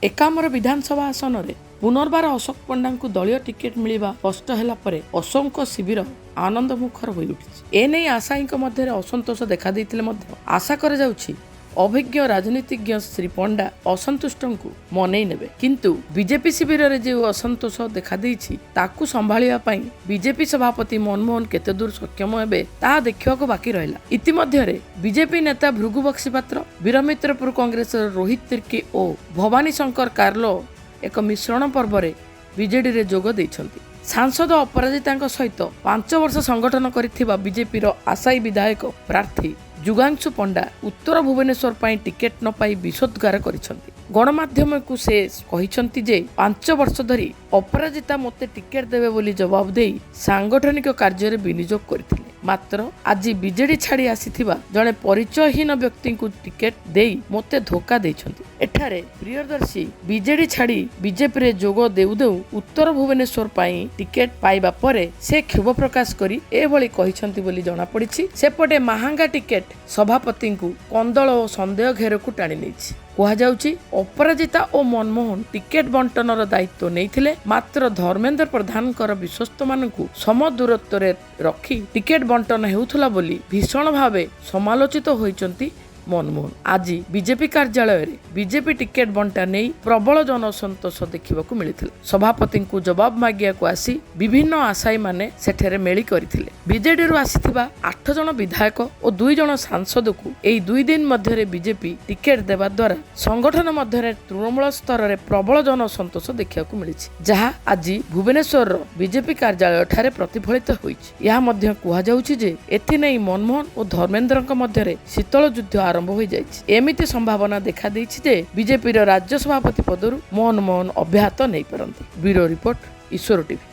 ଏକାମ୍ର ବିଧାନସଭା ଆସନରେ ପୁନର୍ବାର ଅଶୋକ ପଣ୍ଡାଙ୍କୁ ଦଳୀୟ ଟିକେଟ୍ ମିଳିବା ସ୍ପଷ୍ଟ ହେଲା ପରେ ଅଶୋକଙ୍କ ଶିବିର ଆନନ୍ଦମୁଖର ହୋଇଉଠିଛି। ଏନେଇ ଆଶାୟୀଙ୍କ ମଧ୍ୟରେ ଅସନ୍ତୋଷ ଦେଖାଦେଇଥିଲେ ମଧ୍ୟ ଆଶା କରାଯାଉଛି, ଅଭିଜ୍ଞ ରାଜନୀତିଜ୍ଞ ଶ୍ରୀ ପଣ୍ଡା ଅସନ୍ତୁଷ୍ଟଙ୍କୁ ମନେଇ ନେବେ। କିନ୍ତୁ ବିଜେପି ଶିବିରରେ ଯେଉଁ ଅସନ୍ତୋଷ ଦେଖାଦେଇଛି, ତାକୁ ସମ୍ଭାଳିବା ପାଇଁ ବିଜେପି ସଭାପତି ମନମୋହନ କେତେଦୂର ସକ୍ଷମ ହେବେ, ତାହା ଦେଖିବାକୁ ବାକି ରହିଲା। ଇତିମଧ୍ୟରେ ବିଜେପି ନେତା ଭୃଗୁ ବକ୍ସିପାତ୍ର, ବୀରମିତ୍ରପୁର କଂଗ୍ରେସର ରୋହିତ ତିର୍କୀ ଓ ଭବାନୀ ଶଙ୍କର କାର୍ଲୋ ଏକ ମିଶ୍ରଣ ପର୍ବରେ ବିଜେଡିରେ ଯୋଗ ଦେଇଛନ୍ତି। ସାଂସଦ ଅପରାଜିତାଙ୍କ ସହିତ 5 ବର୍ଷ ସଂଗଠନ କରିଥିବା ବିଜେପିର ଆଶାୟୀ ବିଧାୟକ ପ୍ରାର୍ଥୀ ଯୁଗାଂଶୁ ପଣ୍ଡା ଉତ୍ତର ଭୁବନେଶ୍ୱର ପାଇଁ ଟିକେଟ୍ ନ ପାଇ ବିଷୋଦ୍ଗାର କରିଛନ୍ତି। ଗଣମାଧ୍ୟମକୁ ସେ କହିଛନ୍ତି ଯେ 5 ବର୍ଷ ଧରି ଅପରାଜିତା ମୋତେ ଟିକେଟ୍ ଦେବେ ବୋଲି ଜବାବ ଦେଇ ସାଂଗଠନିକ କାର୍ଯ୍ୟରେ ବିନିଯୋଗ କରିଥିଲେ। ମାତ୍ର ଆଜି ବିଜେଡି ଛାଡ଼ି ଆସିଥିବା ଜଣେ ପରିଚୟହୀନ ବ୍ୟକ୍ତିଙ୍କୁ ଟିକେଟ୍ ଦେଇ ମୋତେ ଧୋକା ଦେଇଛନ୍ତି। ଏଠାରେ ପ୍ରିୟଦର୍ଶୀ ବିଜେଡି ଛାଡ଼ି ବିଜେପିରେ ଯୋଗ ଦେଉ ଦେଉ ଉତ୍ତର ଭୁବନେଶ୍ୱର ପାଇଁ ଟିକେଟ୍ ପାଇବା ପରେ ସେ କ୍ଷୋଭ ପ୍ରକାଶ କରି ଏଭଳି କହିଛନ୍ତି ବୋଲି ଜଣାପଡ଼ିଛି। ସେପଟେ ମାହାଙ୍ଗା ଟିକେଟ୍ ସଭାପତିଙ୍କୁ କନ୍ଦଳ ଓ ସନ୍ଦେହ ଘେରକୁ ଟାଣି ନେଇଛି। କୁହାଯାଉଛି, ଅପରାଜିତା ଓ ମନମୋହନ ଟିକେଟ୍ ବଣ୍ଟନର ଦାୟିତ୍ୱ ନେଇଥିଲେ। ମାତ୍ର ଧର୍ମେନ୍ଦ୍ର ପ୍ରଧାନଙ୍କର ବିଶ୍ୱସ୍ତମାନଙ୍କୁ ସମଦୂରତ୍ୱରେ ରଖି ଟିକେଟ୍ ବଣ୍ଟନ ହେଉଥିଲା ବୋଲି ଭୀଷଣ ଭାବେ ସମାଲୋଚିତ ହୋଇଛନ୍ତି ମନମୋହନ। ଆଜି ବିଜେପି କାର୍ଯ୍ୟାଳୟରେ ବିଜେପି ଟିକେଟ୍ ବଣ୍ଟା ନେଇ ପ୍ରବଳ ଜନସନ୍ତୋଷ ଦେଖିବାକୁ ମିଳିଥିଲା। ସଭାପତିଙ୍କୁ ଜବାବ ମାଗିବାକୁ ଆସି ବିଭିନ୍ନ ଆଶାୟୀମାନେ ସେଠାରେ ମେଳି କରିଥିଲେ। ବିଜେଡିରୁ ଆସିଥିବା ଆଠ ଜଣ ବିଧାୟକ ଓ ଦୁଇ ଜଣ ସାଂସଦକୁ ଏହି 2 ଦିନ ମଧ୍ୟରେ ବିଜେପି ଟିକେଟ୍ ଦେବା ଦ୍ୱାରା ସଂଗଠନ ମଧ୍ୟରେ ତୃଣମୂଳ ସ୍ତରରେ ପ୍ରବଳ ଜନସନ୍ତୋଷ ଦେଖିବାକୁ ମିଳିଛି, ଯାହା ଆଜି ଭୁବନେଶ୍ୱରର ବିଜେପି କାର୍ଯ୍ୟାଳୟଠାରେ ପ୍ରତିଫଳିତ ହୋଇଛି। ଏହା ମଧ୍ୟ କୁହାଯାଉଛି ଯେ ଏଥିନେଇ ମନମୋହନ ଓ ଧର୍ମେନ୍ଦ୍ରଙ୍କ ମଧ୍ୟରେ ଶୀତଳ ଯୁଦ୍ଧ ଆରମ୍ଭ ହୋଇଯାଇଛି। ଏମିତି ସମ୍ଭାବନା ଦେଖାଦେଇଛି ଯେ ବିଜେପିର ରାଜ୍ୟ ସଭାପତି ପଦରୁ ମନମୋହନ ଅବ୍ୟାହତି ନେଇପାରନ୍ତି। ବ୍ୟୁରୋ ରିପୋର୍ଟ, ଈଶ୍ୱର ଟିଭି।